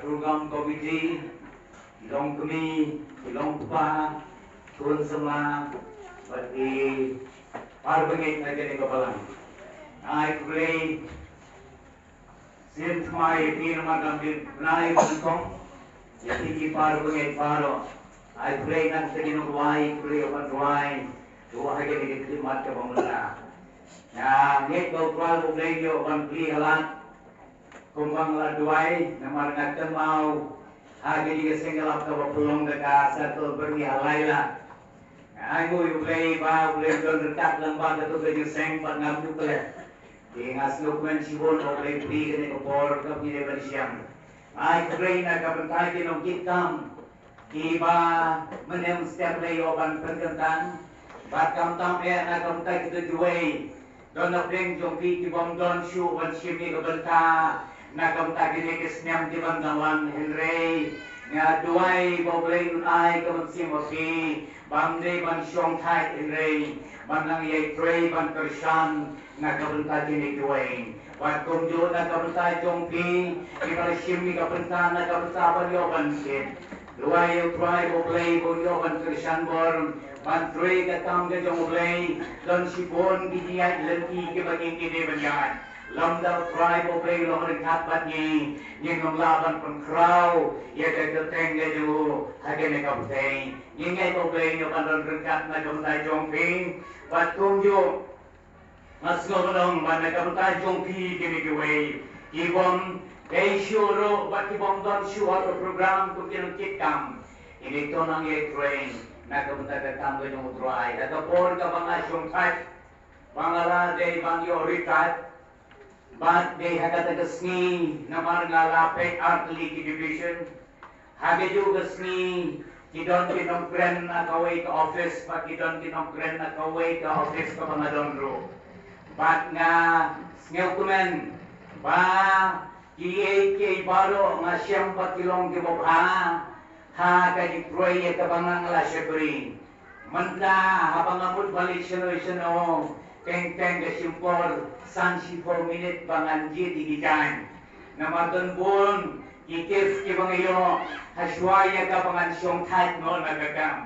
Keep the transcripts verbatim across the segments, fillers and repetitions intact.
Program committee, ki long kmie, ki long kpa, khun samla, bad ki para bangeit na kane ka balang. Ai khublei sien thymmai ïa phi namar ngam dei ban ai ban kong ïa phi ki para bangeit baroh. Ai khublei na ka kti jong U Blei, khublei ïa U Blei, khublei ïa U Blei ha kane ka khidmat kaba mynta. Nga ngeit ba U Trai U Blei u ban plie ha lad kumba nga la duwai, namar nga kynmaw ha kane ka seng ka lap kaba pynlong da ka Circle Byrni ha Laila. Nga ainguh ïa U Blei ba U Blei u don ryngkat lem bad kato ka jingïaseng bad ngam ju klet. Te nga sngewkmen shibun ba U Blei u plie kane ka por kaba ngi dei ban ïashem. Ai khublei na ka bynta ki nongkitkam kiba mynhynnin step lei ïoh ban pynkyntang. Bad khamtam eh na ka bynta kito kiwei. Don na pdeng jong phi kibym don shuh ban shim ïa ka bynta na ka bynta kine ki snem kiban dang wan, hynrei nga duwai ba U Blei un ai ka mynsiem ha phi bym dei ban shongthait hynrei ban nang ïai trei ban kyrshan na ka bynta kine kiwei. Bad kumjuh na ka bynta jong phi kiba la shim ïa ka bynta na ka bynta ban ïoh ban thied. Duwai ïa U Trai ba U Blei ba u ïoh ban kyrshan bor ban trei ka kam ka jong U Blei. Don shibun ki jingïaid lynti kiba ngin ïa dei ban ïaid. Lymda U Trai ba U Blei u long ryngkat bad ngi, ngin ym lah ban pynkhraw ïa ka kyrteng ka jong u ha kane ka pyrthei. Ngin ngeit ba U Blei un ïoh ban don ryngkat na ka bynta jong phi. Bad kumjuh nga sngew ban ong ba na ka bynta jong phi kine kiwei kibym dei shuh ruh bad kibym don shuh ha ka program kum ki nongkitkam, kine to nang ïai trei na ka bynta ka kam ka jong U Trai. Ha ka por kaba nga shongthait ba nga la dei ban ïoh retire bad dei ha kata ka sngi namar nga la peit artylli ki division. Ha kajuh ka sngi ki don ki nongkren na kawei ka office bad ki don ki nongkren na kawei ka office kaba nga don ruh. Bad nga sngewkmen ba kiei kiei baroh nga shem ba ki long kiba bha ha ka jingtrei ïa kaba nga la shakri. Mynta haba nga mut balei shano shano teng teng ka shim por san shiphew minit ba ngan jied ïa ki jaiñ. Namar don bun ki gift kiba nga ïoh ha shuwa ïa kaba ngan shongthait noh na ka kam.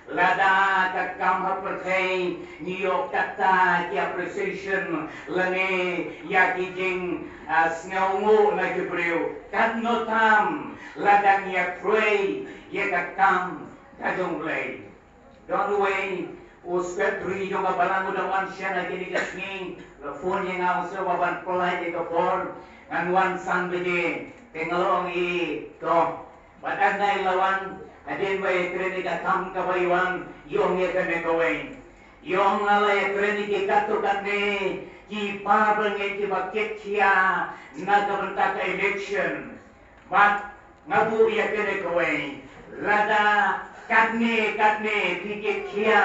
Lada ka kam ha pyrthei ngi ïoh kata ki appreciation lane ïa ki jing, ah, sngewnguh na ki briew, katno tam lada ngi ïa trei ïa ka kam ka jong U Blei. Don uwei u secretary jong ka balang u dang wan shen ha kine ki sngi, la phone ïa nga, u ong shuwa ban pynlait ïa ka por, ngan wan san baje. Te nga la ong, i to. Bad hynrei la wan, hadien ba ïa kren ïa ka kam kaba ïa wan, ïa ong ïa kane kawei. Ïa ong nga la ïa kren ïa ki katto katne ki para bangeit kiba kit khia na ka bynta ka election. Bad nga buh ïa kane kawei. Lada katne katne phi kit khia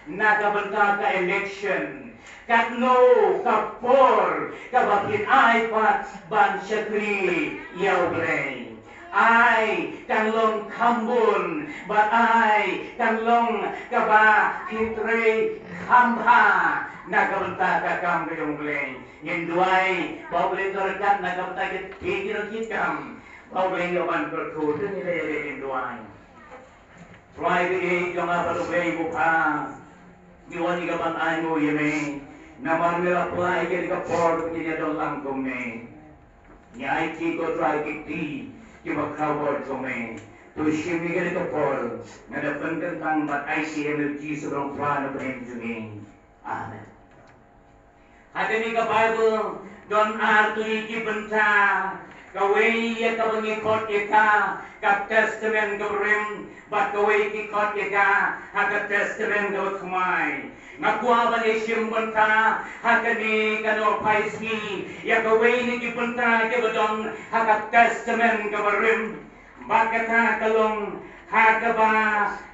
na ka bynta ka election, katno ka por kaba phin ai pat ban shakri ïa U Blei? Ai kan long kham bun, bad ai kan long kaba phin trei kham bha na ka bynta ka kam ka jong U Blei. Ngin duwai ba U Blei un don ryngkat na ka bynta kito ki nongkitkam. Ba U Blei un ïoh ban kyrkhu, to ngin ïa duwai. Trai ba ïeit jong nga bad U Blei uba bha, ngi wan ïa ka ban ainguh ïa me namar me la pynlait ïa ka por ba ngin ïa don lang kumne. Ngi aiti ko Trai ki kti kiba khraw bor jong me. To shim ïa ka por, nga da pynkyntang bad aiti ïa me U Jisu Khrist Trai na ka bynta jong ngi. Amen. Ha kane ka Baibl don ar tylli ki bynta, kawei ïa kaba ngi khot ïa ka ka Testament kaba Rim, bad kawei ki khot ïa ka ha ka Testament kaba Thymmai. Nga kwah ban ïashim bynta ha kane ka nongphai sngi ïa kawei na ki bynta kiba don ha ka Testament kaba Rim. Bad kata ka long ha kaba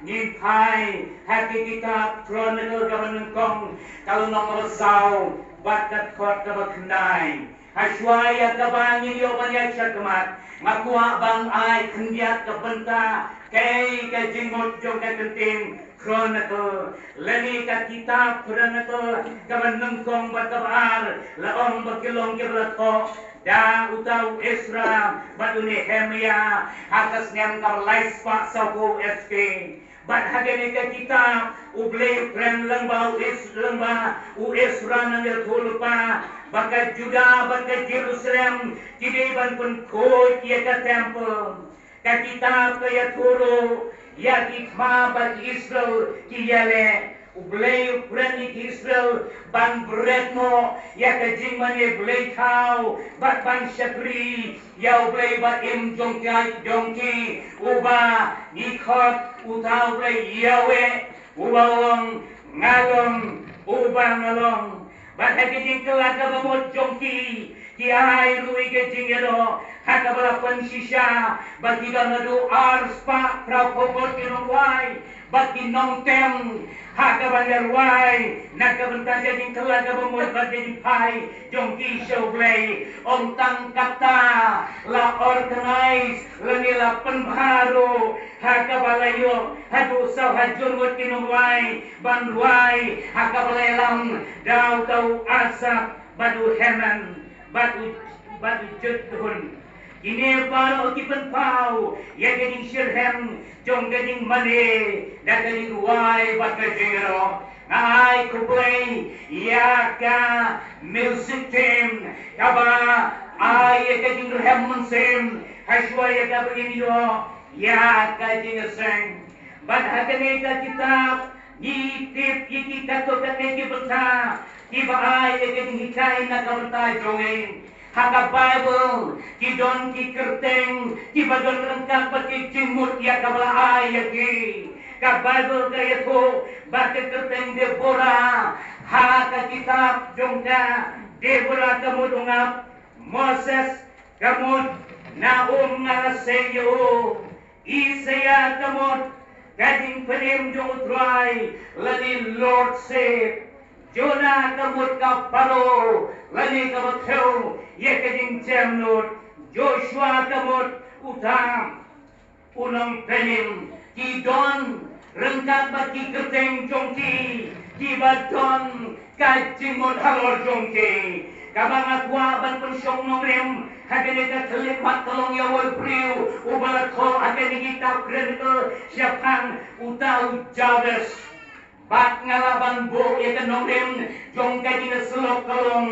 ngi phai ha ki kitab Chronicles kaba nyngkong, ka lynnong kaba saw bad ka dkhot kaba khyndai. Hashwa ïa kaba ngin ïoh ban ïaid shakhmat, nga kwah ban ai khyndiat ka bynta kaei ka jingmut jong ka kyntien Chronicle lane ka kitab Chronicle kaba nyngkong bad kaba ar. La ong ba ki long kiba la thoh da uta u Ezra bad u Nehemiah ha ka snem kaba lai spah sawphew S K. Bad ha kane ka kitab U Blei u kren lyngba u Is- lyngba u Ezra nang ïathuh lypa ba ka Judah bad ka Jerusalem ki dei ban pynkhuid ïa ka temple. Ka kitab ka ïathuh ruh ïa ki khma ba ki Israel ki ïaleh. U Blei u kren ïa ki Israel ban bret noh ïa ka jingmane blei thaw bad ban shakri ïa U Blei ba im jong ki, jong ki, uba ngi khot uta U Blei Yahweh, uba long nga long, uba nga long. Bad ha ka jingkylla kaba mut jong ki, ki ai ruh ïa ka jingïaroh ha kaba la pynshisha ba ki don haduh ar spah phra phew ngut ki nongrwai bad ki nongtem ha kaba la rwai na ka bynta ka jingkylla kaba mut bad ka jingphai jong ki sha U Blei. Ym tang katta, la organize lane la pynbha ruh ha kaba la ïoh haduh saw hajar ngut ki nongrwai ban rwai ha kaba la ïalam da uta u Asaph bad u Heman bad u, bad u Jeduthun. Kine baroh ki pynpaw ïa ka jingshitrhem jong ka jingmane da ka jingrwai bad ka jingïaroh. Nga ai khublei ïa ka music team kaba ai ïa ka jingrhem mynsiem hashwa ïa kaba ngin ïoh ïa ka jingïaseng. Bad ha kane ka kitab ngi tip ïa ki katto katne ki bynta kiba ai ïa ka jinghikai na ka bynta jong ngi. Ha ka Baibl ki don ki kyrteng kiba don ryngkat bad ki jingmut ïa kaba la ai ïa ki. Ka Baibl ka ïathuh ba ka kyrteng Deborah ha ka kitab jong ka, Deborah ka mut u ngap, Moses ka mut, Nahum nga la sei ïa u, Isaiah ka mut ka jingpynim jong U Trai lane Lordship, Jonah ka mut ka Pharaoh lane kaba thew ïa ka jingjem nud, Joshua ka mut uta u nongpynim. Ki don ryngkat bad ki kyrteng jong ki kiba don ka jingmut halor jong ki. Kaba nga kwah ban pynshong nongrim ha kane ka khyllipmat ka long ïa uwei u briew uba la thoh ha kane ka kitab Chronicle shaphang uta u Jabez. Bad nga lah ban buh ïa ka nongrim jong ka jingïasyllok ka long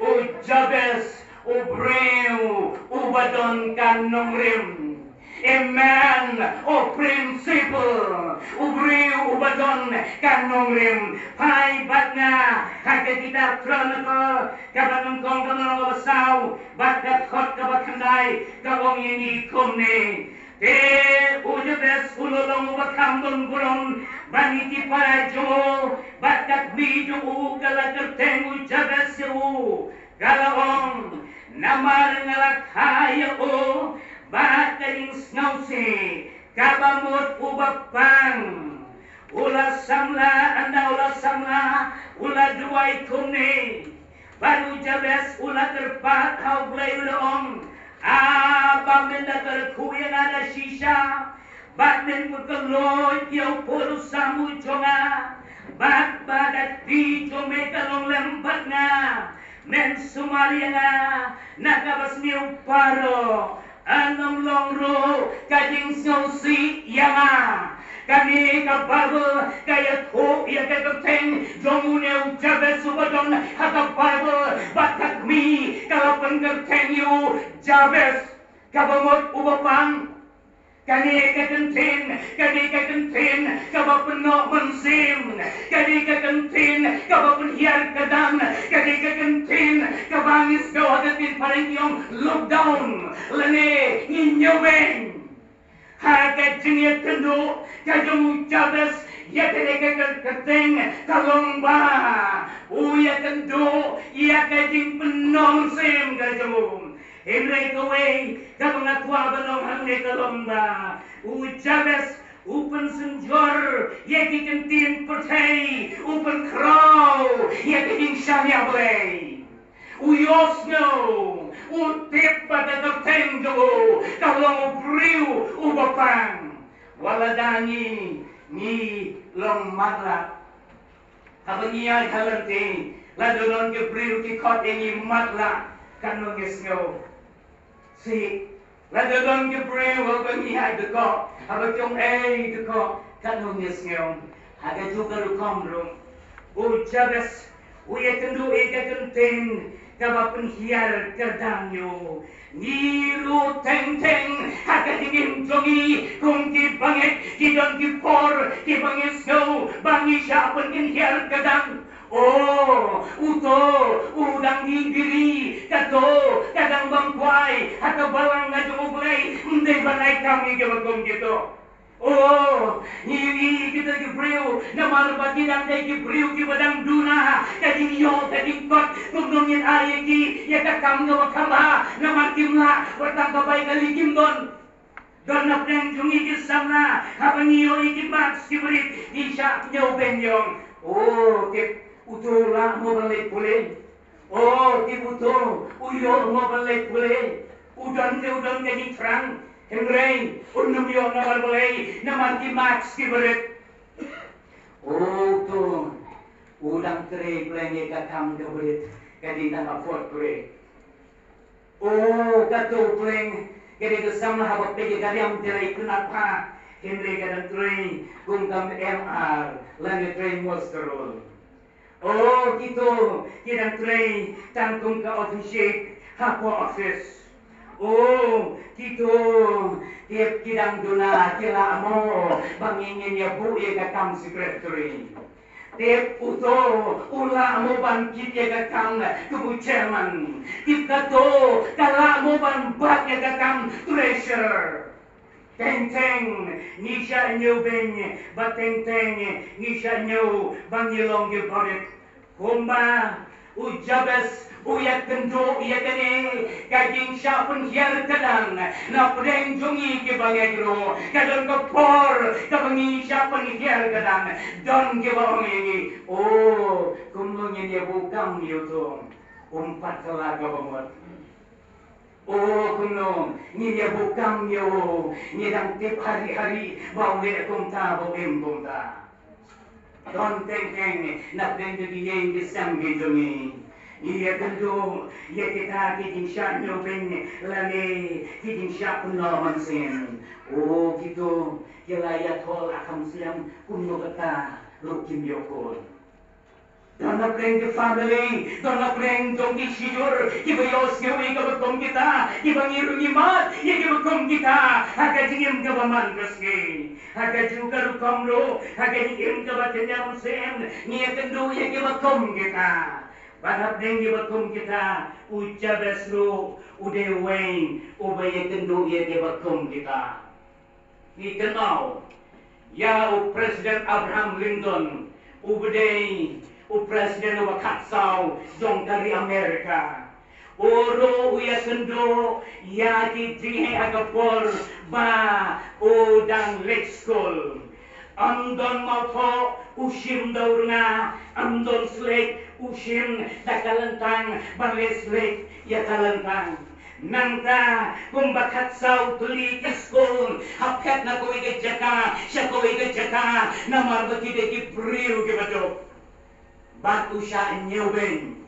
u Jabez, u briew uba don ka nongrim. A man of principle, u briew uba don ka nongrim. Phai bad nga ha ka kitab Chronicle kaba nyngkong, ka lynnong kaba saw bad ka dkhot kaba khyndai, ka ong ïa ngi kumne. Te u Jabez u la long uba kham bun burom ban ïa ki para jong u, bad ka kmie jong u ka la kyrteng u Jabez ïa u, ka la ong, namar nga la kha ïa u bad ka jingsngewsih kaba mut uba pang. U la samla, ynda u la samla u la duwai kumne. Bad u Jabez u la kyrpad ha U Blei, u la ong, A Bah, men da kyrkhu ïa nga da shisha, bad men pynkylloi ïa u pud u sam u jong nga, bad ba ka kti jong me ka long lem bad nga. Men sumar ïa nga na kaba sniew baroh, ynnym long ruh ka jingsngewsih ïa nga. Kane ka Baibl ka ïathuh ïa ka kyrteng jong une u Jabez uba don ha ka Baibl, bad ka kmie ka la pynkyrteng ïa u Jabez, kaba mut uba pang. Kane ka kyntien, kane ka kyntien kaba pynnoh mynsiem, kane ka kyntien kaba pynhiar kyrdan, kane ka kyntien kaba ngi sdang ha ka ktien phareng ki ong look down, lane ngi ñiewbeiñ. Ha ka jingïakynduh ka jong u Jabez ïa kane ka kyrteng ka long ba u ïakynduh ïa ka jingpynnoh mynsiem ka jong u. Hynrei kawei kaba nga kwah ban ong hangne ka long ba u Jabez u pynsynjor ïa ki kyntien pyrthei, u pynkhraw ïa ka jingshaniah Blei. U ïohsngew, u tip ba ka kyrteng jong u ka long u briew uba pang. Wat la da ngi, ngi long matlah. Haba ngi ïaid ha lynti, lada don ki briew ki khot ïa ngi matlah, katno ngi sngew. Sih, lada don ki briew haba ngi ïaid dkoh, haba ki ong ei dkoh, katno ngi sngew. Ha kajuh ka rukom ruh, u Jabez u ïakynduh ïa ka kyntien kaba pynhiar kyrdan ïa u. Ngi ruh teng teng ha ka jingim jong ngi kum ki bangeit, ki don ki por kiba ngi sngew ba ngi shah pynhiar kyrdan. O, uto u dang dih biri, kato ka dang bam kwai ha ka balang ka jong U Blei, ym dei ban ai kam ïa kiba kum kito. O, ngi ïohi ïa kita ki briew namar ba ki dang dei ki briew kiba dang duna ka jingïoh ka jingkot, kumno ngin ai ïa ki ïa ka kam kaba kham bha, namar kim lah, wat tang ka bai kali kim don. Don na pdeng jong ngi ki samla, haba ngi ïoh ïa ki marks ki barit, ngi shah ñiewbeiñ ïa u. O, tip uto u lah mo ban leit pule. O, tip uto u ïoh mo ban leit pule. U don te u don ka jingthrang, hynrei un ym ïoh namar balei? Namar ki marks ki barit. O, uto u dang trei pdeng ïa ka kam ka barit, ka dei tang ka fourth grade. O, kato pdeng ka dei ka samla haba peit ïa ka riam te la itynnad bha, hynrei ka dang trei kum ka M R lane trei muster. O, kito ki dang trei tang kum ka officiate hapoh office. O, kito ki, ki dang duna, ki lah mo ba ngin ïa buh ïa ka kam secretary. Tip uto u lah mo ban kit ïa ka kam kum u chairman. Tip kato ka lah mo ban bat ïa ka kam treasurer. Teng teng ngi shah ñiewbeiñ, bad teng teng ngi shah ñiew ba ngi long ki barit. Kumba u Jabez u ïakynduh ïa kane ka jingshah pynhiar kyrdan na pdeng jong ngi ki bangeit ruh, ka don ka por kaba ngi shah pynhiar kyrdan. Don kiba ong ïa ngi, o, kumno ngin ïa buh kam ïa uto? Um pat kylla kaba mut. O, kumno ngin ïa buh kam ïa u? Ngi dang tip hari hari ba u leh kumta, ba u im kumta. Don teng teng na pdeng jong ki ïing ki sem ki jong ngi, ngi ïakynduh ïa kita ki jingshah ñiewbeiñ lane ki jingshah pynlong mynsiem. O, kito ki la ïathoh la kham slem, kumno kata ruh kim ïoh khun. Don na pdeng ki family, don na pdeng jong ki shijur kiba ïohsngew ïa kaba kum kita, kiba ngi ruh ngi mad ïa kaba kum kita ha ka jingim kaba man ka sngi. Ha kajuh ka rukom ruh, ha ka jingim kaba tynjar mynsiem, ngi ïakynduh ïa kiba kum kita. Bad hapdeng kiba kum kita, u Jabez ruh u dei uwei uba ïakynduh ïa kiba kum kita. Ngi kynmaw ïa u President Abraham Lincoln, uba dei u President uba khatsaw jong ka ri Amerika. U ruh u ïakynduh ïa ki jingeh ha ka por ba u dang leit skul. Ym don mawthoh u shim da u rnga, ym don shlei u shim da ka lyntang ban leit shlei ïa ka lyntang. Nangta kumba khatsaw tylli ki skul, ha phet na kawei ka jaka sha kawei ka jaka, namar ba ki dei ki briew kiba duk. Bad u shah ñiewbeiñ.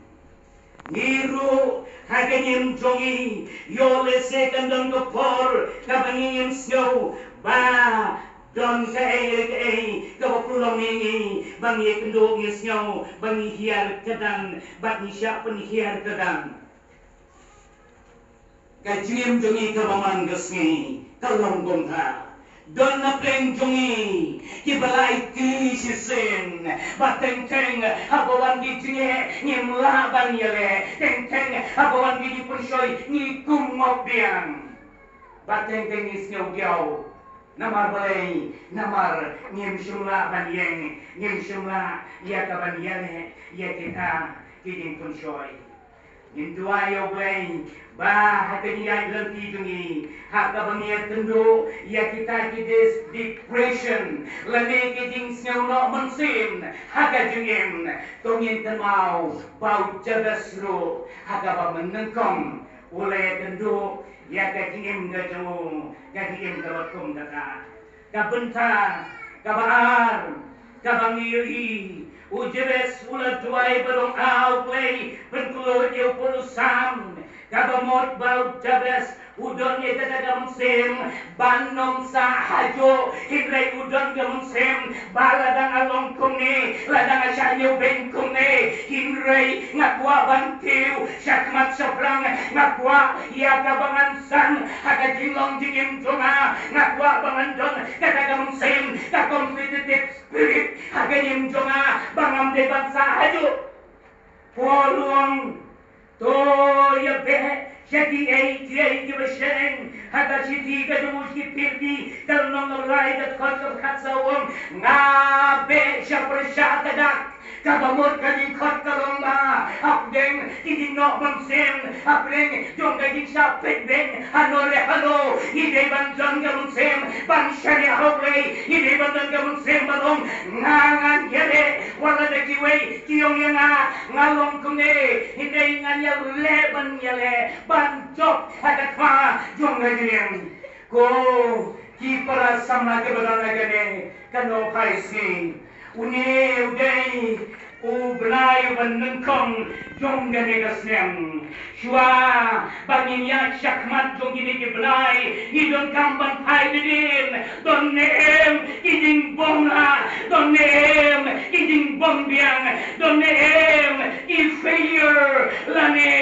Ngi ruh ha ka jingim jong ngi, ïoh lehse kan don ka por kaba ngin sngew ba don kaei kaei kaba pynlong ïa ngi ba ngi ïakynduh, ngi sngew ba ngi hiar kyrdan bad ngi shah pynhiar kyrdan. Ka jingim jong ngi kaba man ka sngi ka long kumta. Don na pdeng jong ngi kiba la aiti shisien ba teng teng haba wan ki jingeh ngim lah ban ïaleh, teng teng haba wan ki jingpynshoi ngi kum ngop biang. Ba teng teng ngi sngew diaw. Namar balei? Namar ngim shym lah ban ïeng, ngim shym lah ïa ka ban ïaleh ïa kita ki jingpynshoi. Ngin duwai ïa U Blei ba ha ka jingïaid lynti jong ngi, ha kaba ngi ïakynduh ïa kita ki dis-, depression lane ki jingsngew noh mynsiem ha ka jingim, to ngin kynmaw ba u Jabez ruh ha kaba mynnyngkong u la ïakynduh ïa ka jingim ka jong u, ka jingim kaba kum kata. Ka bynta kaba ar kaba ngi ïohi, u Jabez u la duwai ba long, A Blei, pynkhlaiñ ïa u pud u sam. Kaba mut ba u Jabez u don ïa kata ka mynsiem ban ym sah hajuh, hynrei u don ka mynsiem ba lada nga long kumne, lada nga shah ñiewbeiñ kumne, hynrei nga kwah ban kiew shakhmat shaphrang, nga kwah ïa kaba ngan san ha ka jinglong jingim jong nga, nga kwah ba ngan don kata ka mynsiem, ka competitive spirit ha ka jingim jong nga, ba ngam dei ban sah hajuh. Paul u ong, to ïa beh sha kiei kiei kiba sheng. Ha ka shithi ka jong u sha ki Philippi ka lynnong kaba lai ka dkhot kaba khatsaw u ong, nga beh sha pyrshah ka dak. Kaba mut ka jingkhot ka long ba hapdeng ki jingnoh mynsiem, hapdeng jong ka jingshah peit beiñ hano re hano, ngi dei ban don ka mynsiem ban shaniah ha U Blei, ngi dei ban don ka mynsiem ban ong, nga ngan ïaleh, wat lada kiwei ki ong ïa nga, nga long kumne, hynrei ngan ïaleh ban ïaleh ban jop ha ka thma jong ka jingim. Ko ki para samla kiba don ha kane ka Nohphaisngi, une u dei u bnai uba nyngkong jong kane ka snem. Shuwa ba ngin ïaid shakhmat jong kine ki bnai, ngi donkam ban phai hadien. Don ne em ki jingbymlah, don ne em ki jingbymbiang, don ne em ki failure lane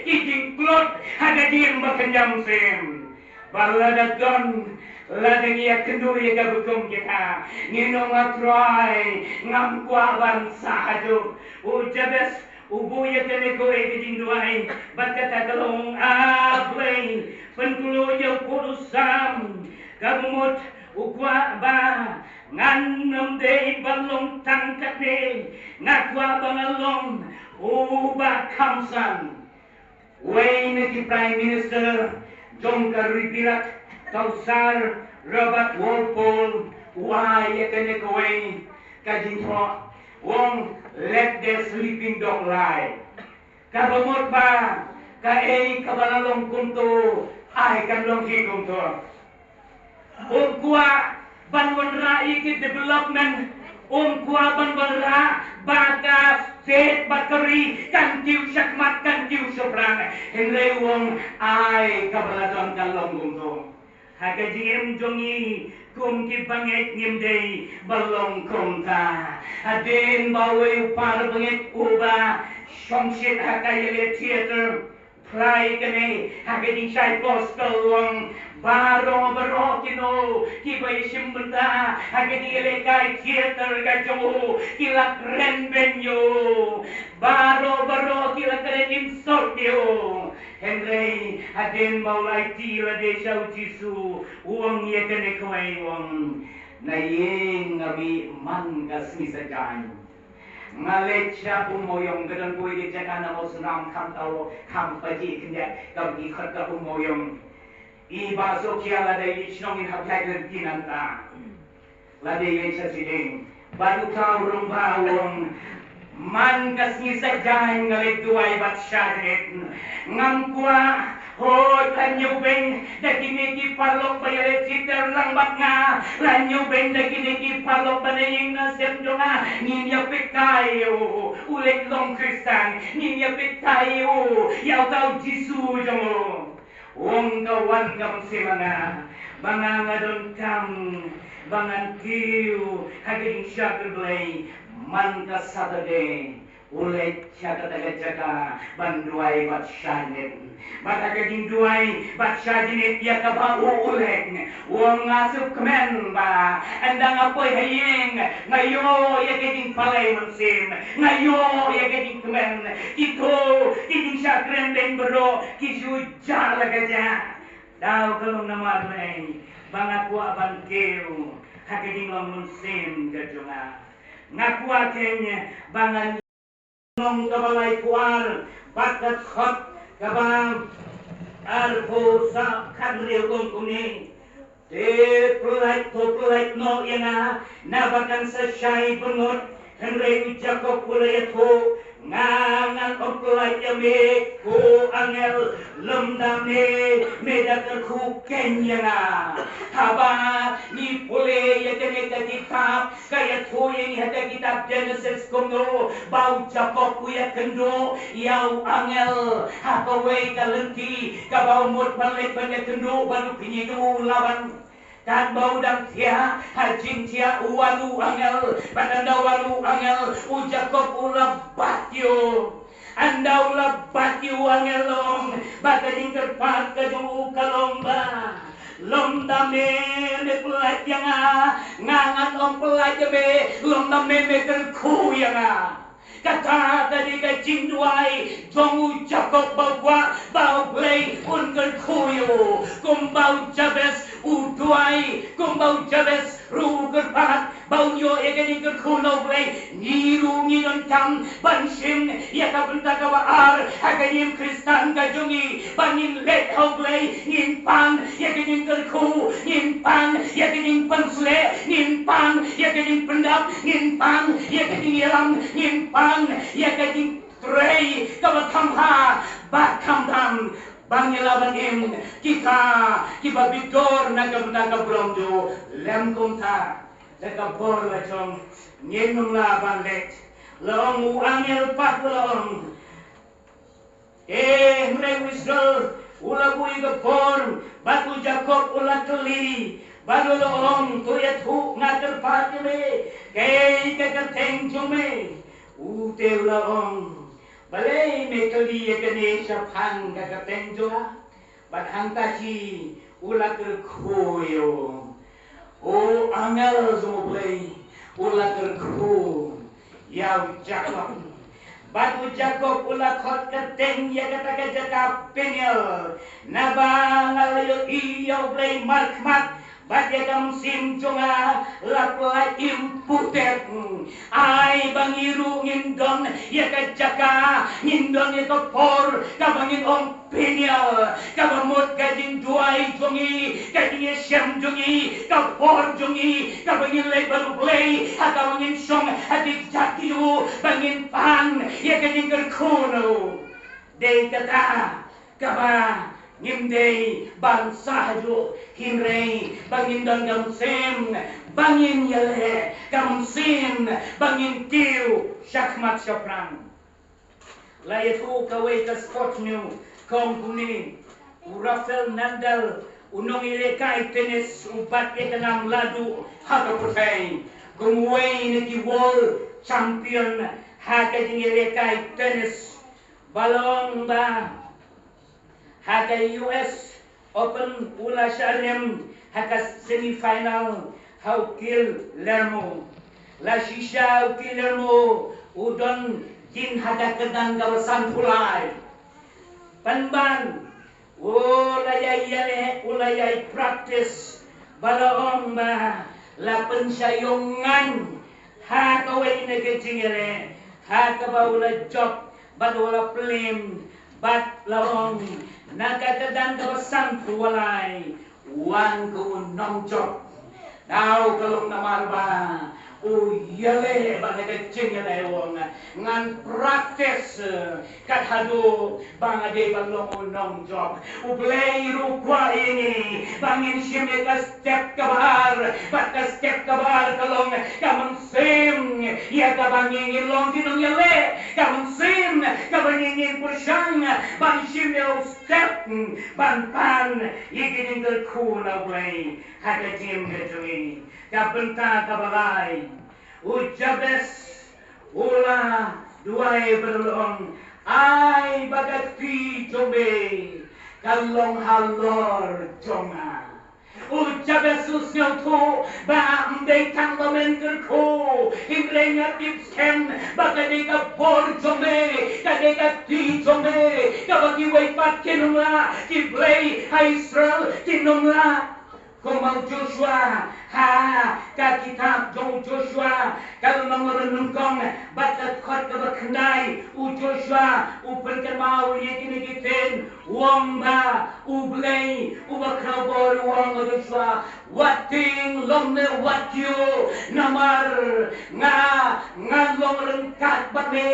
ki jingtlot ha ka jingim ba kynja mynsiem. Ba lada don, lada ngi ïakynduh ïa kaba kum kita, ngin ong, A Trai, ngam kwah ban sah hajuh. U Jabez u buh ïa kane kawei ka jingduwai bad kata ka long, A Blei, pynkhlaiñ ïa u pud u sam. Kaba mut u kwah ba ngan ym dei ban long tang katne, nga kwah ba ngan long uba kham san. Uwei na ki Prime Minister jong ka Ri Birak, ka u Sir Robert Walpole, u ai ïa kane kawei ka jingthoh, u ong, let the sleeping dog lie. Kaba mut ba kaei kaba la long kumto, ai kan long hi kumto. Um kwah ban wanrah ïa ki development, um kwah ban wanrah ba ka state bad ka ri kan kiew shakhmat, kan kiew shaphrang. Hynrei u ong, ai kaba la don kan long kumto. Ha ka jingim jong ngi kum ki bangeit ngim dei ban long kumta. Hadien ba uwei u para bangeit uba shongshit ha ka ïaleh theater, phla ïa kane ha ka jingshai poster u ong, baroh baroh kino kiba ïashim bynta ha ka jingïalehkai theater ka jong u ki la kren beiñ ïa u. Baroh baroh ki la kren insult ïa u. Hynrei hadien ba u la aiti lade sha u Jisu, u ong ïa kane kawei, u ong, na ïing nga mih man ka sngi Saitjaiñ. Nga leit sha u Mawïong, ka don kawei ka jaka na Mawsynram, kham thaw, kham pajih khyndiat, ka dei khot ka u Mawïong. I Bah Sokhia lada ïa shnong in hap ïaid lynti nangta. Lada ïa sha shading. Bad uta u rangbah u ong, man ka sngi Saitjaiñ nga leit duwai bad shah jnit. Ngam kwah, hooid, la ñiewbeiñ da kine ki paralok ba ïaleh theater lang bad nga. La ñiewbeiñ da kine ki paralok ba na ïing na sem jong nga. Ngin ïa peit kai ïa u, u leit long Khristan. Ngin ïa peit kai ïa u, ïa uta u Jisu jong u. U ong, ka wan ka mynsiem ha nga ba nga nga donkam ba ngan kiew ha ka jingshakri Blei. Man ka Saturday u leit sha kata ka jaka ban duwai bad shah jnit. Bad ha ka jingduwai bad shah jnit ïa kaba u u leit, u ong, nga sngewkmen ba ynda nga poi ha ïing nga ïoh ïa ka jingpalai mynsiem, nga ïoh ïa ka jingkmen. Kito ki jingshakren beiñ baroh ki shu jah la ka jah. Daw ka long namar balei? Ba nga kwah ban kiew ha ka jinglong mynsiem ka jong nga. Nga kwah keiñ ba ngan Nong kaba laiphew ar, bad ka dkhot kaba arphew saw khathynriew ong kumne: Te pyllait, to pyllait noh ïa nga, naba kan sa shai bynrut. Hynrei u Jakob u la ïathuh: Nga ngan ym pyllait ïa me, ko angel, lymda me, me da kyrkhu keiñ ïa nga. Haba ngi pule ïa kane ka kitab, ka ïathuh ïa ngi ha ka kitab Jenesis kumno ba u Jakob u ïakynduh ïa u angel ha kawei ka lynti kaba u mut ban leit ban ïakynduh bad u kñi jong u Laban. Katba u dang thiah ha jingthiah, u wan u angel, bad ynda u wan u angel, u Jakob u la bat ïa u. Ynda u la bat ïa u angel, u ong ba ka jingkyrpad ka jong u ka long ba: Lymda me, me pyllait ïa nga, nga ngan ym pyllait ïa me, lymda me, me kyrkhu ïa nga. Kata ka dei ka jingduwai jong u Jakob ba u kwah ba U Blei un kyrkhu ïa u. Kumba u Jabes u duwai, kumba u Jabes ruh u kyrpad ba un ïoh ïa ka jingkyrkhu na U Blei, ngi ruh ngi donkam ban shim ïa ka bynta kaba ar ha ka jingim Khristan ka jong ngi, ba ngin leit ha U Blei, ngin pan ïa ka jingkyrkhu, ngin pan ïa ka jingpynshlur, ngin pan ïa ka jingpyndap, ngin pan ïa ka jingïalam, ngin pan ïa ka jingtrei kaba kham bha, ba khamtam ba ngin lah ban im kita kiba bit dor na ka bynta ka burom jong u. Lem kumta, da ka bor la jong, ngin ym lah ban leit. La ong u angel pat, la ong: Te hynrei u Israel u la buh ïa ka bor, bad u Jakob u la kylli, bad u la ong: To ïathuh, nga kyrpad ïa me, kaei ka kyrteng jong me? U te u la ong: Balei me kylli ïa kane shaphang ka kyrteng jong nga? Bad hangta hi u la kyrkhu ïa u. U angel jong U Blei u la kyrkhu ïa u Jakob. Bad u Jakob u la khot kyrteng ïa kata ka jaka Peniel, naba nga la ïohi ïa U Blei markhmat, bad ïa ka mynsiem jong nga la pyllait im putet. Ai ba ngi ruh ngin don ïa ka jaka, ngin don ïa ka por kaba ngin ong Peniel, kaba mut ka jingduwai jong ngi, ka jingïashem jong ngi, ka por jong ngi kaba ngin leit bad U Blei, ha kaba ngin shong ha ki kjat ki jong u, ba ngin pan ïa ka jingkyrkhu na u. Dei kata kaba ngim dei ban sah hajuh, hynrei ba ngin don ka mynsiem ba ngin ïaleh, ka mynsiem ba ngin kiew shakhmat shaphrang. La ïathuh kawei ka sport news, ka ong kumne: U Rafael Nadal, u nongïalehkai tennis, u bat ïa ka nam la duh ha ka pyrthei kum uwei na ki world champion ha ka jingïalehkai tennis. Ba la ong ba ha ka U S Open u la shah rem ha ka semi final ha u Guillermo. La shisha u Guillermo u don jin ha ka kyrdan kaba sanphew lai. Pynban u la ïai ïaleh, u la ïai practice, ba la ong ba la pynshah ïong ngan ha kawei na ka jingïaleh ha kaba u la jop bad u la plie, bad la ong, na ka kyrdan kaba sanphew lai, wan kum u nongjop. Daw ka long namar ba u ïaleh bad na ka jingïaleh u ong, ngan practice kat haduh ba nga dei ban long u nongjop. U Blei ruh u kwah ïa ngi ba ngin shim ïa ka step kaba ar bad ka step kaba ar ka long ka mynsiem ïa kaba ngi ngin long ki nongïaleh, ka mynsiem kaba ngi ngin pyrshang ban shim ïa u step ban pan ïa ki jingkyrkhu na U Blei ha ka jingim ka jong ngi. Ka bynta kaba lai, u Jabes u la duwai bad u la ong, ai ba ka kti jong me kan long halor jong nga. U Jabes u sngewthuh ba ym dei tang ba men kyrkhu, hynrei nga tip skhem ba ka dei ka bor jong me, ka dei ka kti jong me, kaba kiwei pat kin ym lah, ki blei ha Israel kin ym lah. Kumba u Joshua, ha ka kitab jong u Joshua, ka lynnong kaba nyngkong bad ka dkhot kaba khyndai, u Joshua u pynkynmaw ïa kine ki ktien, u ong ba U Blei uba khraw bor u ong ïa u Joshua, wat tieng lymne wat kiew, namar nga, nga long ryngkat bad me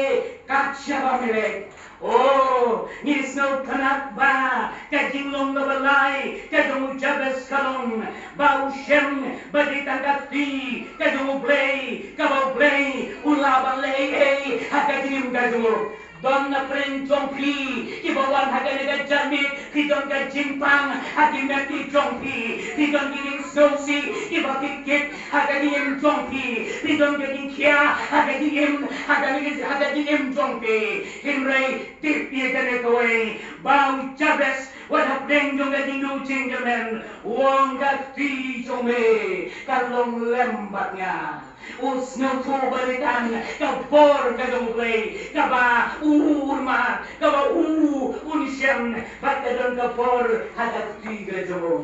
kat shaba me leit. O, ngi sngewtynnat ba ka jinglong kaba lai ka jong u Jabes ka long ba u shem ba dei tang ka kti ka jong U Blei, kaba U Blei u lah ban leh ei ei ha ka jingim ka jong u. Don na pdeng jong phi kiba wan ha kane ka janmiet, phi don ka jingpang ha ki met ki jong phi, phi don ki jingsngewsih kiba kit kit ha ka jingim jong phi, phi don ka jingkhia ha ka jingim, ha ka jingim, ha ka jingim jong phi. Hynrei tip ïa kane kawei, ba u Jabes wat hapdeng jong ka jingduh jingkyrmen u ong ka kti jong me ka long lem bad nga. U sngewthuh ba dei tang ka bor ka jong U Blei kaba u urmat, kaba u un shem, bad ka don ka bor ha ka kti ka jong u.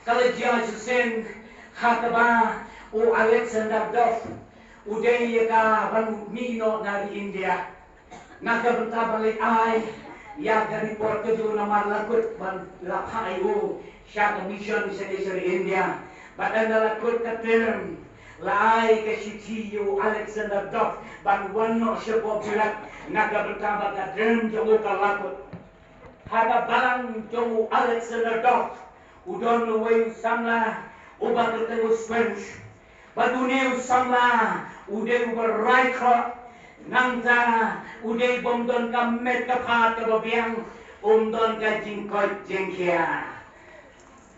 Ka la jia shisien ha kaba u Alexander Dodd u dei ïa ka ban mih noh na ri India. Na ka bynta ban leit ai ïa ka report ka jong u namar la kut ban la phah ïa u sha ka mission sha ka sha ri India. Bad ynda la kut ka term, la ai ka shithi ïa u Alexander Dodd ban wan noh sha Bobbilat na ka bynta ba ka term jong u ka la kut. Ha ka balang jong u Alexander Dodd u don uwei u samla uba kyrteng u Squench. Bad une u samla u dei uba rai khroh, nangta u dei bym don ka met ka phad kaba biang, um don ka jingkoit jingkhia.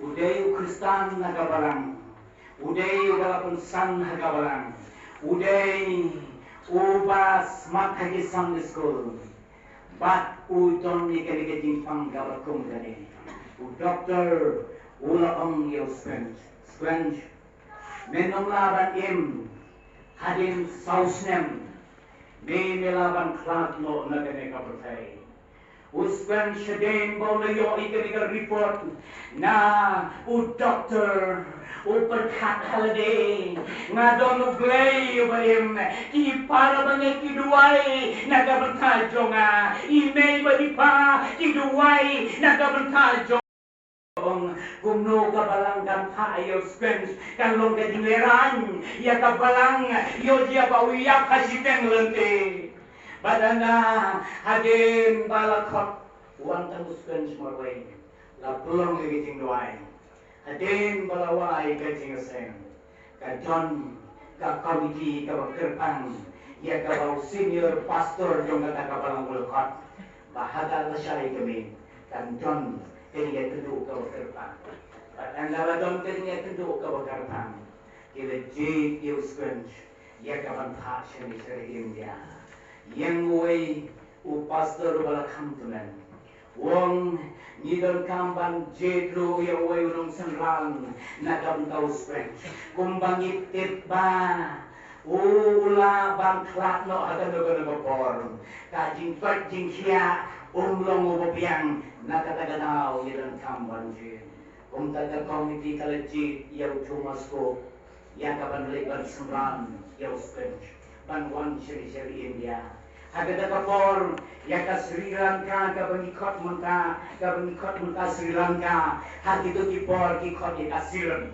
U dei u Khristan na ka balang. U dei uba la pynsan ha ka balang. U dei uba smat ha ki Sunday school. Bad u don ïa kane ka jingpang kaba kum kane. U doktor u la ong ïa u Squench, Squench, men ym lah ban im hadien saw snem. Me, me lah ban khlad noh na kane ka pyrthei. U Squench, hadien ba u la ïoh ïa kane ka report na u doktor, u pyrkhat ha lade, nga don U Blei uba im, ki para bangeit ki duwai na ka bynta jong nga, i mei bad i pa ki duwai na ka bynta jong. Ong kumno ka balang kan phah ïa u Squench, kan long ka jinglehrain ïa ka balang, ïoh jia ba u ïap ha shiteng lynti. Bad ynda hadien ba la khot, wan tang u Squench marwei, la pynlong ïa ka jingduwai. Hadien ba la wai ka jingïaseng, ka don ka komiti kaba kyrpang ïa kaba u senior pastor jong kata ka balang u la khot ba ha ka lashai ka miet kan don ka jingïakynduh kaba kyrpang. Bad ynda la don ka jingïakynduh kaba kyrpang, ki la jied ïa u Squench ïa ka ban phah shane sha ri India. Ïeng uwei u pastor uba la kham tymmen. U ong, ngi donkam ban jied ruh ïa uwei u nongsynran na ka bynta u Squench. Kumba ngi tip ba u lah ban khlad noh ha kano kano ka por. Ka jingkoit jingkhiah um long uba biang, na kata ka daw ngi donkam ban jied. Kumta ka komiti ka la jied ïa u Thomas Cook ïa ka ban leit ban synran ïa u Squench ban wan shane sha ri India. Ha kata ka por ïa ka Sri Lanka kaba ngi khot mynta, kaba ngi khot mynta Sri Lanka, ha kito ki por ki khot ïa ka Ceylon.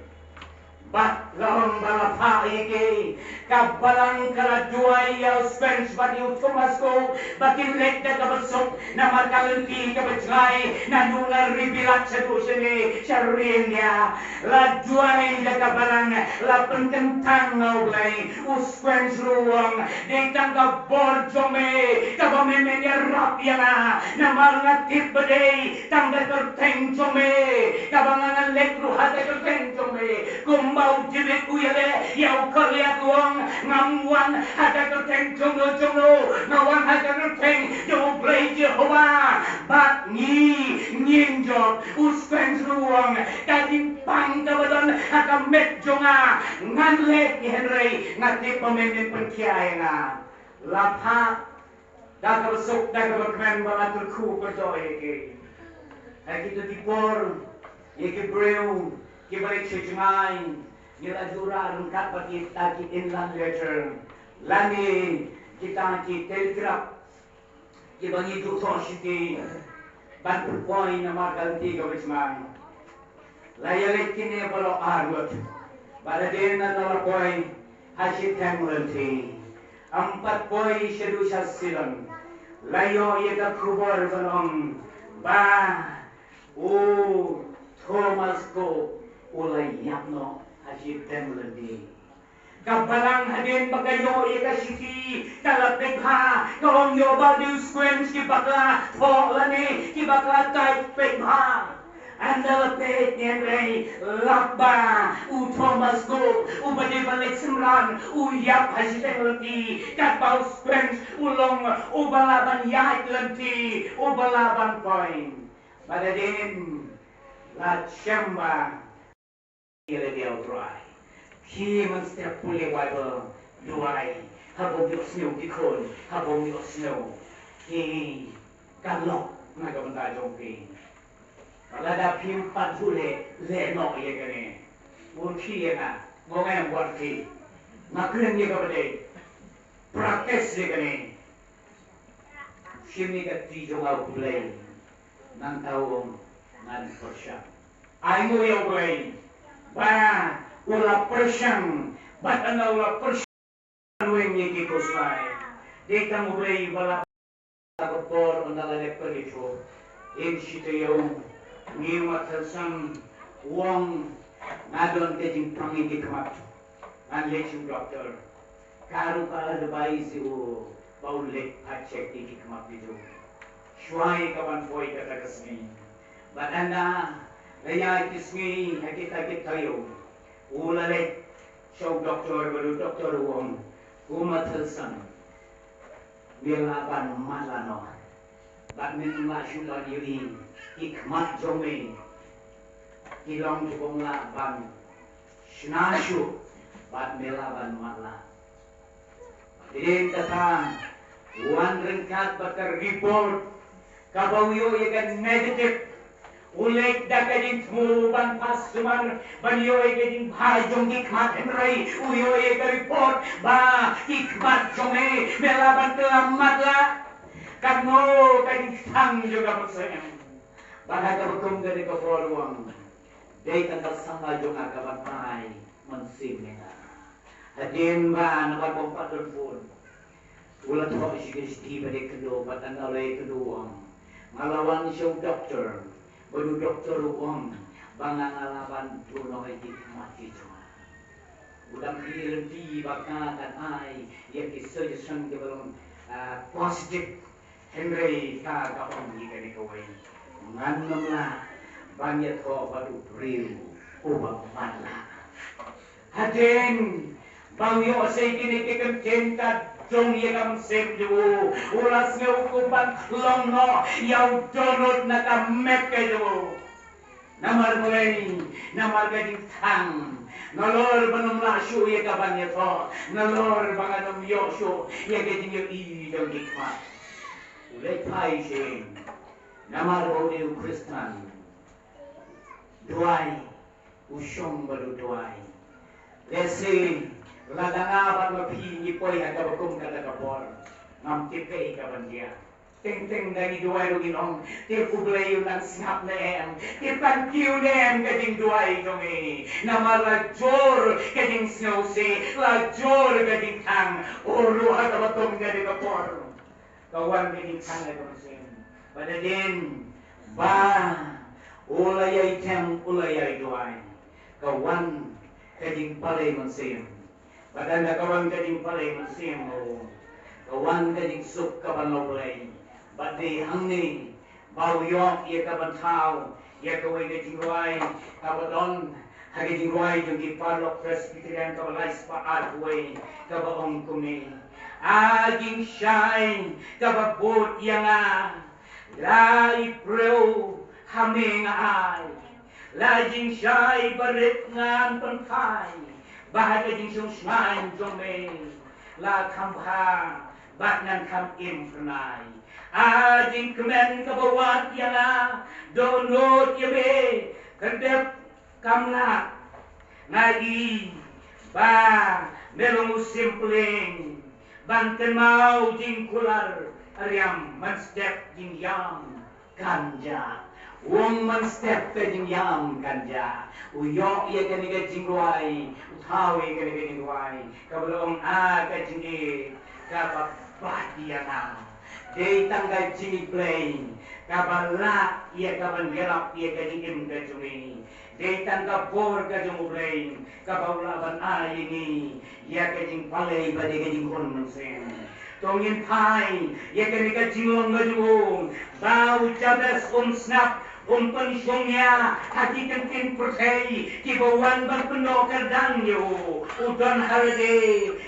Bad la ong ba la phah ïa ki, ka balang ka la duwai ïa u Squench bad ïa u Thomas Cook ba kin leit da kaba suk namar ka lynti kaba jngai naduh na ri Bilat shaduh shane sha ri India. La duwai da ka balang, la pynkyntang na U Blei. U Squench ruh u ong, dei tang ka bor jong me kaba me men ïarap ïa nga, namar nga tip ba dei tang ka kyrteng jong me kaba nga ngan leit ruh ha ka kyrteng jong me. Kumba u David u ïaleh ïa u Goliath u ong, ngam wan ha ka kyrteng jongno jongno, nga wan ha ka kyrteng jong U Blei Jehobah. Bad ngi ngin jop. U Squench ruh u ong, ka jingpang kaba don ha ka met jong nga ngan leh, hynrei nga tip ba men men pynkhia ïa nga. La phah da kaba suk da kaba kmen ba la kyrkhu kyrdoh ïa ki. Ha kito ki por ïa ki briew Kiba leit sha jngai, ngi la ju rah ryngkat bad kita ki inland letter lane kita ki telegraph kiba ngi ju thoh sha ki ban pynpoi namar ka lynti kaba jngai. La ïaleit kine baroh ar ngut bad hadien ngan la poi ha shiteng lynti. Ym pat poi shaduh sha Shillong. La ïoh ïa ka khubor ban ong ba u Thomas Cook u la ïap noh ha shiteng lynti. Ka balang hadien ba ka ïoh ïa ka shithi ka la peit bha, ka ong ïoh ba dei u squinch ki bakla thoh lane ki bakla type, peit bha. Ynda la peit ne hynrei lap ba u Thomas Cook uba dei ban leit synran u ïap ha shiteng lynti, katba u squinch u long uba lah ban ïaid lynti, uba lah ban poi. Bad hadien la shem ba ïa lade U Trai. Ki mynstep pule Baibl, duwai, haba ym ïohsngew ki khun, haba ym ïohsngew ki, ka lok na ka bynta jong phi. Lada phim pat ju leh, leh noh ïa kane. Bun ki ïa nga, nga ong em, bun ki. Nga kren ïa kaba dei. Practice ïa kane. Shim ïa ka kti jong nga, U Blei. Nangta u ong, ngan pyrshang. Ai nguh ïa U Blei ba u la pyrshang, bad ynda u la pyrshang, weng ïa ki khuslai. Dei tang U Blei ba la, ka por ynda la dep pyrshang. In shi taïew, ngi, Ma Thalsang u ong, nga don ka jingpang ïa ki khmat. Ngan leit sha u doktor. Ka ruh ka advise ïa u ba u leit pat check ïa ki khmat ki jong u shuwa ïa kaban poi kata ka sngi. Bad ynda la ïaid ki sngi, ha kita ki taïew, u la leit sha u doktor, bad u doktor u ong, ko Ma Thalsang, me lah ban matlah noh. Bad men lah shuh ban ïohi, ki khmat jong me ki long kiba ym lah ban shna shuh, bad me lah ban matlah. Hadien kata, wan ryngkat bad ka report kaba u ïoh ïa ka negative. U leit da ka jingthmu ban phah sumar ban ïoh ïa ka jingbha jong ki khmat, hynrei u ïoh ïa ka report ba ki khmat jong me, me lah ban kylla matlah. Kano ka jingthang jong ka mynsiem? Bad ha kaba kum kane ka por u ong, dei tang ka samla jong nga kaban ai mynsiem ïa nga. Hadien ba namar ba ym pat don phone, u la thoh sha ka shithi ba dei kynduh, bad tang ka la ïakynduh u ong, nga la wan sha u doktor, bad u doktor u ong ba nga, nga lah ban duh noh ïa ki khmat ki jong nga. U dang plie lynti ba ka kan ai ïa ki suggestion kiba long, ah, positive. Hynrei ka, ka ong ïa kane kawei, ngan ym lah ban ïathoh bad u briew uba matlah. Hadien ba u ïoh sa ïa kine ki kyntien ka jong ïa ka mynsiem jong u, u la sngew kum ban long noh ïa u dohnud na ka met ka jong u. Namar balei? Namar ka jingthang. Nalor ban ym lah shuh ïa kaban ïathoh, nalor ba ngan ym ïoh shuh ïa ka jingïohi jong ki khmat. U leit phai shen. Namar ba u dei u Khristan. Duwai, u shong bad u duwai. Lehse lada nga bad ma phi ngi poi ha kaba kum kata ka por, ngam tip kaei kaban jia. Teng teng da ngi duwai ruh ngin ong, te U Blei un nang sngap ne em, te pan kiew ne em ka jingduwai jong ngi. Namar la jur ka jingsngewsih, la jur ka jingthang. O ruh ha kaba kum kane ka por, ka wan ka jingthang ha ka mynsiem. Bad hadien ba u la ïai them, u la ïai duwai, ka wan ka jingpalei mynsiem. Bad ynda ka wan ka jingpalei mynsiem, o, ka wan ka jingsuk kaban la U Blei. Bad dei hangne ba u ïoh ïa kaban thaw ïa kawei ka jingrwai kaba don ha ka jingrwai jong ki paralok Presbyterian kaba lai spah arphew wei, kaba ong kumne: A jingshai kaba bud ïa nga, la i briew ha me nga ai. La jingshai barit ngan pynphai, ba ha ka jingshngaiñ jong me la kham bha bad ngan kham im phyrnai. A jingkmen kaba wad ïa nga, dohnud ïa me, kyndep Kam lah, nga i ba me long u sympling ban kynmaw jingkular riam, mynstep jingïam kan jah. Wong mynstep ka jingïam kan jah. U ïoh ïa kane ka jingrwai, u thaw ïa kane ka jingrwai, kaba la ong, a ka jingïeit kaba bha ïa nga. Dei tang ka jingïeit Blei kaba lah ïa kaban ïarap ïa ka jingim ka jong ngi. Dei tang ka bor ka jong U Blei kaba u lah ban ai ïa ngi ïa ka jingpalei bad ïa ka jinghun mynsiem. To ngin phai ïa kane ka jinglong ka jong u, ba u Jabes um sngap, um pynshong ïa ha ki kyntien pyrthei kiba wan ban pyndonkam ïa u. U don ha lade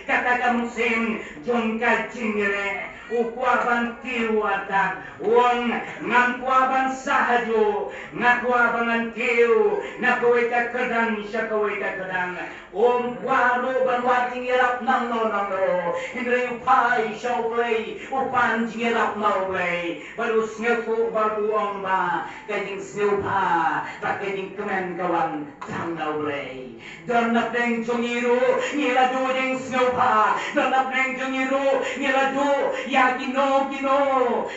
kata ka mynsiem jong ka jingïaleh. U kwah ban kiew artat, u ong, ngam kwah ban sah hajuh, nga kwah ba ngan kiew na kawei ka kyrdan sha kawei ka kyrdan. Um kwah ruh ban wad jingïarap nangno nangno, hynrei u phai sha U Blei, u pan jingïarap na U Blei, bad u sngewthuh bad u ong ba ka jingsngewbha bad ka jingkmen ka wan tang na U Blei. Don na pdeng jong ngi ruh ngi la duh jingsngewbha, don na pdeng jong ngi ruh ngi la duh ïa kino kino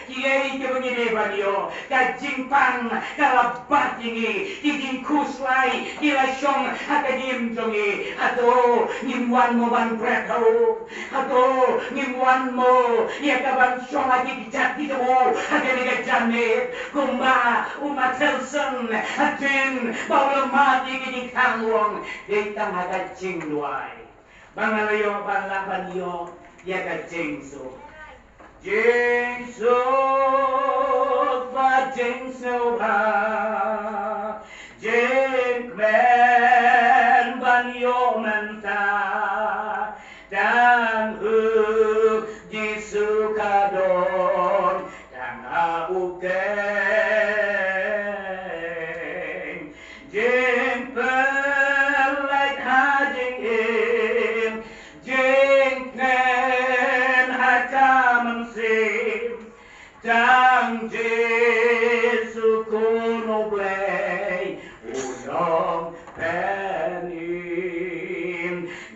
kiei kiba ngi dei ban ïoh. Ka jingpang ka la bat ïa ngi, ki jingkhuslai ki la shong ha ka jingim jong ngi. Hato ngim wan mo ban bret ha u? Hato ngim wan mo ïa kaban shong ha ki kjat ki jong u ha kane ka janmiet? Kumba u Matthewson hadien ba u la mad ïa ka jingkthang, u ong, dei tang ha ka jingduwai ba nga la ïoh ban lah ban ïoh ïa ka jingsuk. Jingsuk bad jingsngewbha, jingkmen ban ïoh mynta, tang ha u Jisu ka don, tang ha u keiñ. Jingpyllait ha jingim, jingkmen ha ka mynsiem, tang Jisu Khun U Blei, u nongpynim.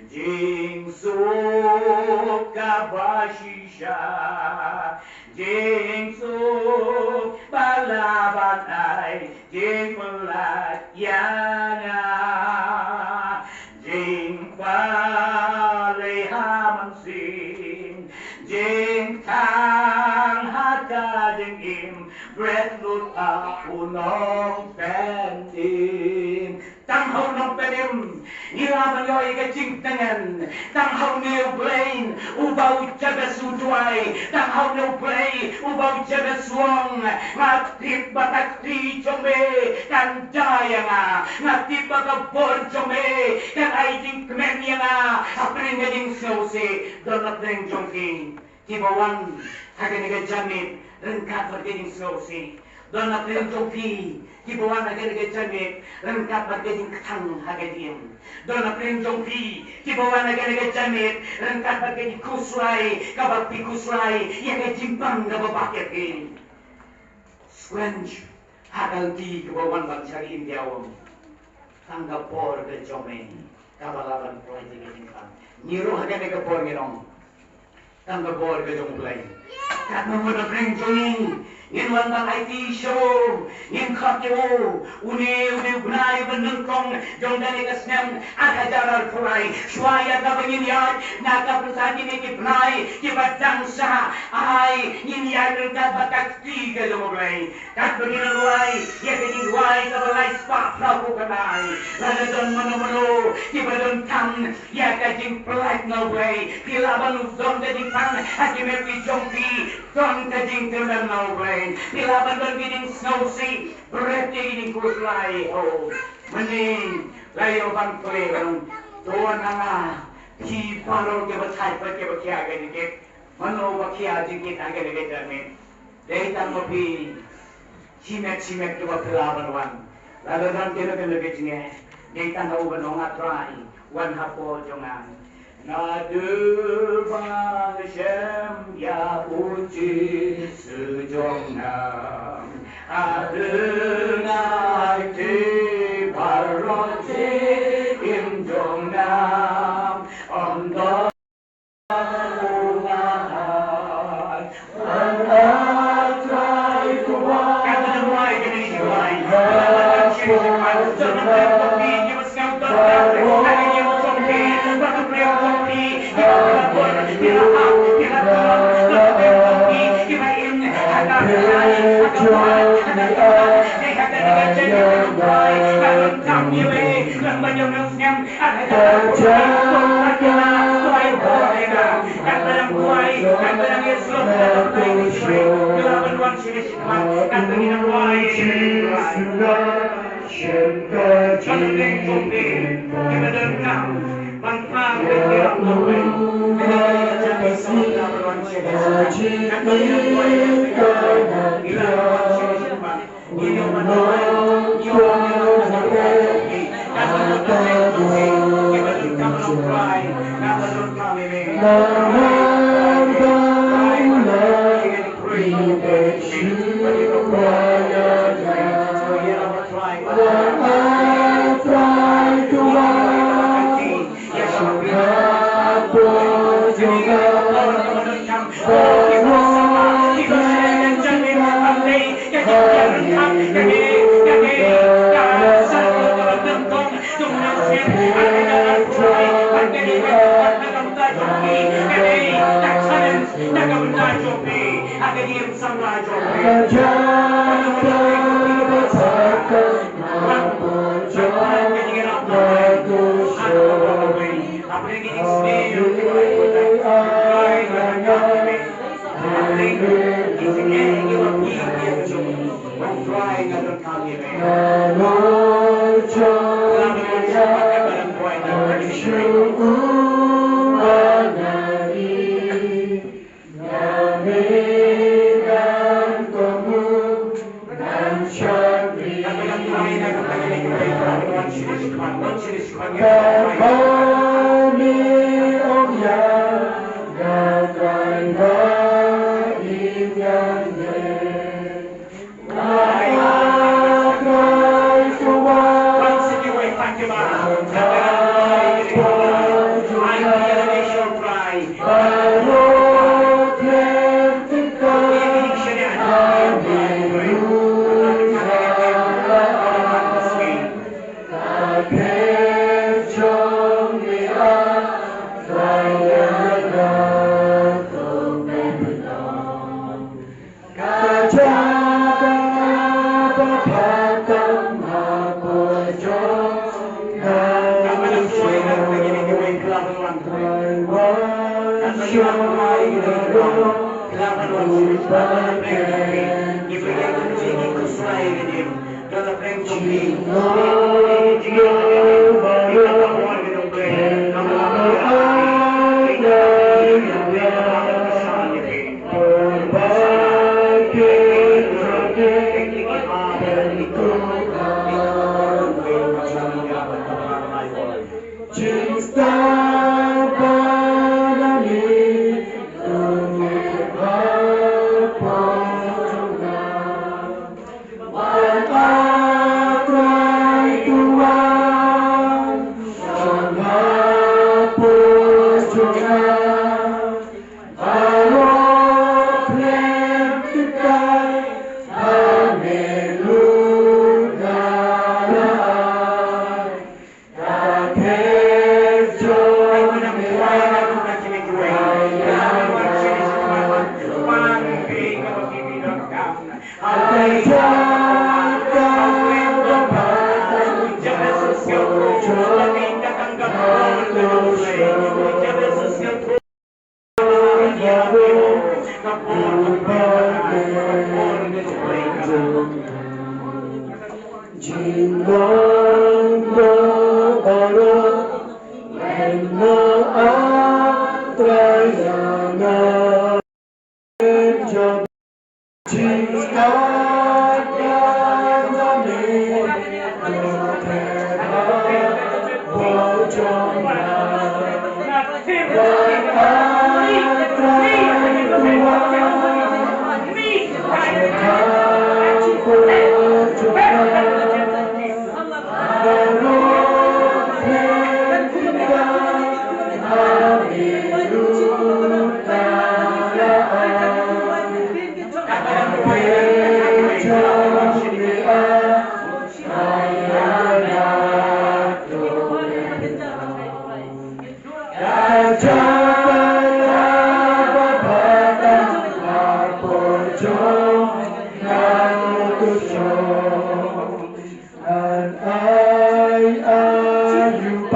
Jingsuk kaba shisha, jingsuk ba lah ban ai jingpyllait ïa nga, jingpalei ha mynsiem, jingkthang ha ka jingim, bret lut ha u Nongpynim. Tang ha u Nongpynim ngi lah ban ïoh ïa ka jingtngen. Tang ha une U Blei uba u Jabes u duwai. Tang ha une U Blei uba u Jabes u ong, nga tip ba ka kti jong me kan da ïa nga. Nga tip ba ka bor jong me kan ai jingkmen ïa nga hapdeng ka jingsngewsih. Don na pdeng jong ki kiba wan ha kane ka janmiet ryngkat bad ka jingsngewsih. Don na pdeng jong phi kiba wan ha kane ka janmiet ryngkat bad ka jingkthang ha ka jingim. Don na pdeng jong phi kiba wan ha kane ka janmiet ryngkat bad ka jingkhuslai kaba phi khuslai ïa ka jingpang kaba bak ïa phi. Squench ha ka lynti kaba wan ban shah im ïa u. Tang ka bor ka jong me kaba lah ban pynlait ïa ka jingpang. Ngi ruh ha kane ka por ngi ong, tang ka bor ka jong U Blei. Katno ngut na pdeng jong ngi ngin wan ban aiti sha u, ngin khot ïa u. Une, une u bnai ba nyngkong jong kane ka snem ar hajar arphew lai. Shuwa ïa kaba ngin ïaid na ka bynta kine ki bnai kiba dang sah, ai ngin ïaid ryngkat bad ka kti ka jong U Blei. Katba ngi la duwai ïa ka jingduwai kaba lai spah phra phew khyndai, lada don mano mano kiba donkam ïa ka jingpyllait na U Blei, phi lah ban don ka jingpang ha ki met ki jong phi, don ka jingkyrmen na U Blei. Phi lah ban don ka jingsngewsih, bret ïa ka jingkhuslai. O, mynne la ïoh ban kylli ban ong, to na nga, phi baroh kiba thait bad kiba khia ka jingkit, mano ba khia jingkit ha kane ka janmiet? Dei tang ma phi shimet shimet kiba phi lah ban wan. Lada don kano kano ka jingeh, dei tang ha u ban ong, A Trai, wan hapoh jong nga. Nga duh ban shem ïa u Jisu jong nga. Nga duh, nga aiti baroh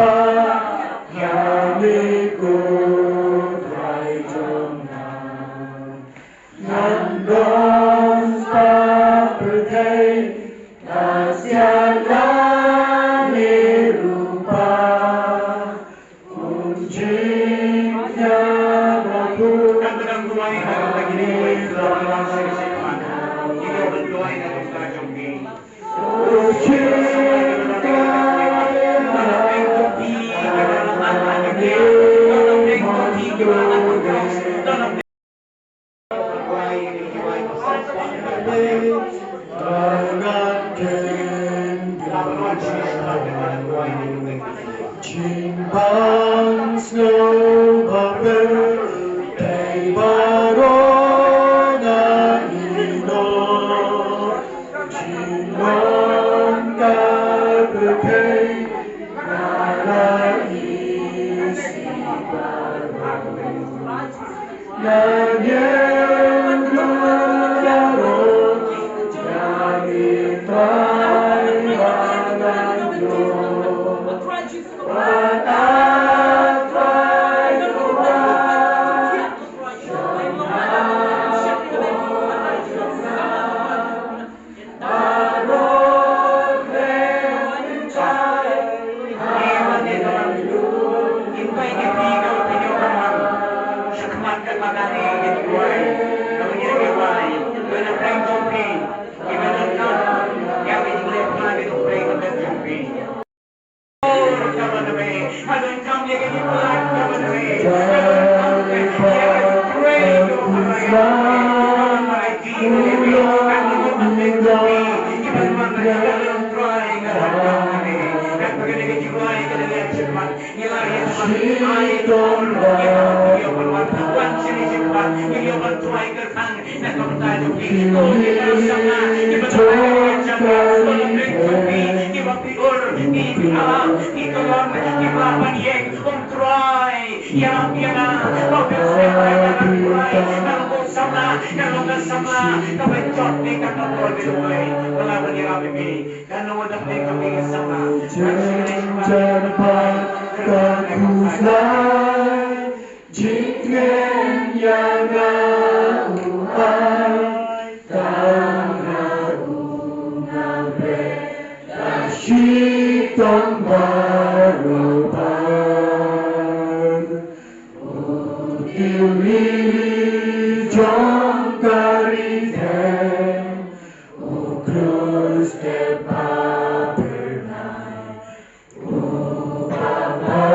Ïa me ko Trai jong nga. Ngan don sa pyrthei, ka sian lane rupa. Un jingïaroh kum. Kan ka dang duwai na ka bynta kine kiba ïeit, ka dang duwai na ka bynta jong ki. Jing bang sngewbha pyrthei baroh ngan ïehnoh. Jing long ka pyrthei ka la isih baroh. Jingkren ïa nga u ai, tang ha u nga bret, ka shitom baroh pher. U tiew lili jong ka ri them, u khlur step ba phyrnai. U Baba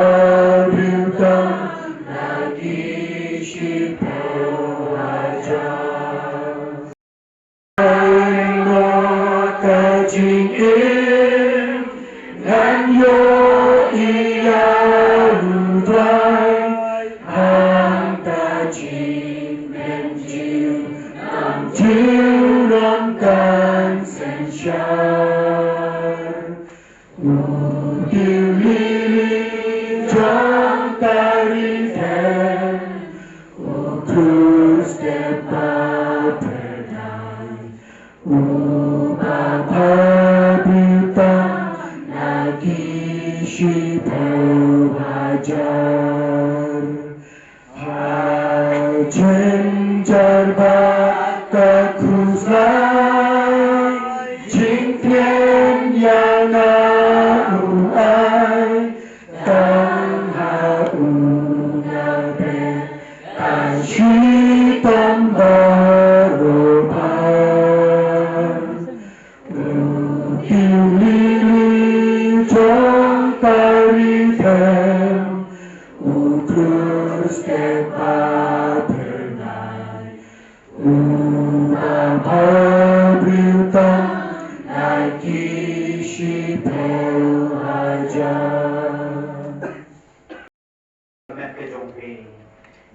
briew tam na ki shiphew hajar. Ai noh ka jingim ngan ïohi ïa u Trai, hangta jingkmen jong ngan jong ngan kan synshar. U tiew lili jong ka ri them, u khlur step ba phyrnai, u Baba briew tam na ki shiphew hajar. Ha jynjar ba ka khuslai, jingkren ïa nga u ai, tang ha u nga bret, ka shitom baroh pher. U tiew lili jong ka ri them, u khlur step ba phyrnai, u Baba briew tam na ki shiphew hajar. Met ka jong phi.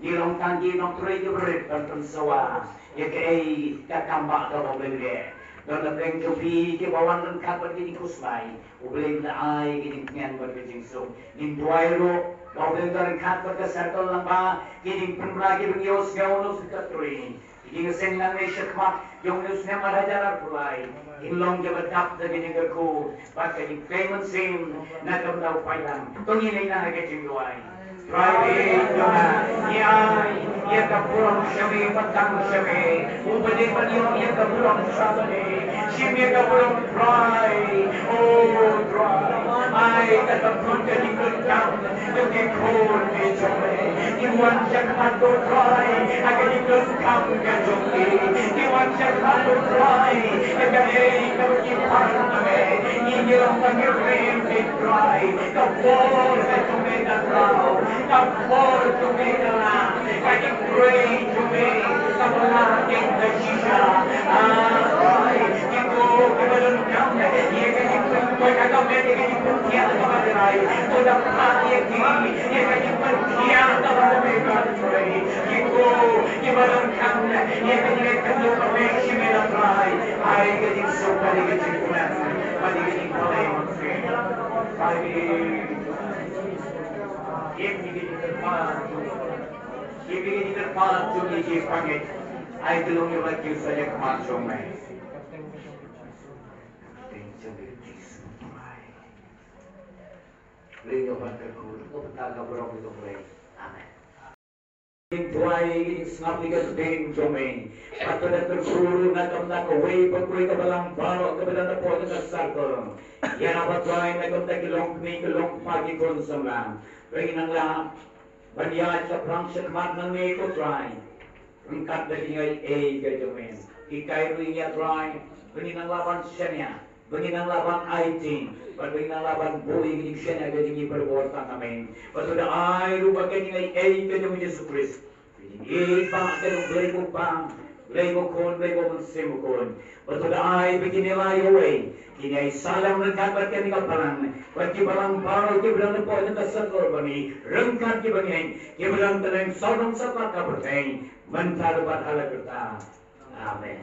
Ngi long tang ki nongtrei ki barit ban pynsawa ïa kaei ka kam ba ka Bablei leh. Don napdeng jong phi kiba wan ryngkat bad ki jingkhuslai, U Blei un ai ki jingtngen bad ki jingsuk. Ngin duwai ruh ba U Blei un ryngkat bad ka circle lang ba ki jingpynbna kiba ngi ïohsngew noh secretary. Ki Ki seng nangne shakhmat jong une u snem ar hajar arphew lai kin long kiba dap da ka jingkyrkhu bad ka jingkmen mynsiem na ka bynta u paidbah. To ngin ïa nang ha ka jingduwai. Trai, ïa ka burom sha me, ba tang sha me. U ba dei ban ïoh ïa ka burom sha me. Shim ïa ka burom Trai. O Trai, ai ka tam ka jingdonkam. Ïa ki khun ki jong me ki wan shakhmat, ko Trai, ha ka jingdonkam ka jong ki. Ki wan shakhmat, ko Trai, ha kaei kaba ki pan na me. Ngi ïoh ba ngi rim, ko Trai, ka por ka jong me ka khraw, ka por jong me ka la, ka jingtrei jong me ka la ïa ka shisha. Ah, Trai, kito kiba donkam ïa ka jingpynkoit ha ka met, ïa ka jingpynthiah ha ka met, Trai, to da phah ïa ki ïa ka jingpynthiah ha ka met, Trai. Kito kiba donkam ïa ka jingïakynduh ka met, shim ïa la, Trai. Ai ka jingsuk bad ïa ka jingkmen bad ïa ka jingpynlong, Trai. Ïa ka jingkyrpad, ïa ka jingkyrpad jong ngi ki pangeit. Ai ka long ïa la ki sa ïa ka khmat jong me. Amen. Duwai ïa ka jingsngap ïa ka ktien jong me. Bad to da kyrkhu ruh na ka bynta kawei pa kawei ka balang baroh kaba don hapoh jong ka circle. Ïa na ba Trai na ka bynta ki longkmie ki longkpa ki khun samla. Ba ngin nang lah ban ïaid shaphang shakhmat nangne ko Trai. Ryngkat bad ka jingaiei ka jong me. Hikai ruh ïa ngi Trai, ba ngin nang lah ban shaniah, ba ngin nang lah ban aiti, bad ba ngin nang lah ban buh ïa ka jingshaniah ka jong ngi baroh tang ha me. Bad to da ai ruh ba ka jingaiei ka jong u Jisu Khrist, ka jingïeit ba ka jong u Blei u Kpa, Blei u Khun, Blei u Mynsiem Bakhuid. Bad to da ai ba kine lai kawei kin ïai sah lang ryngkat bad kane ka balang, bad ki balang baroh kiba don hapoh jong ka circle ba ngi, ryngkat kiba ngi, kiba don teng sawdong sawkor ka pyrthei, mynta ruh bad hala karta. Amen.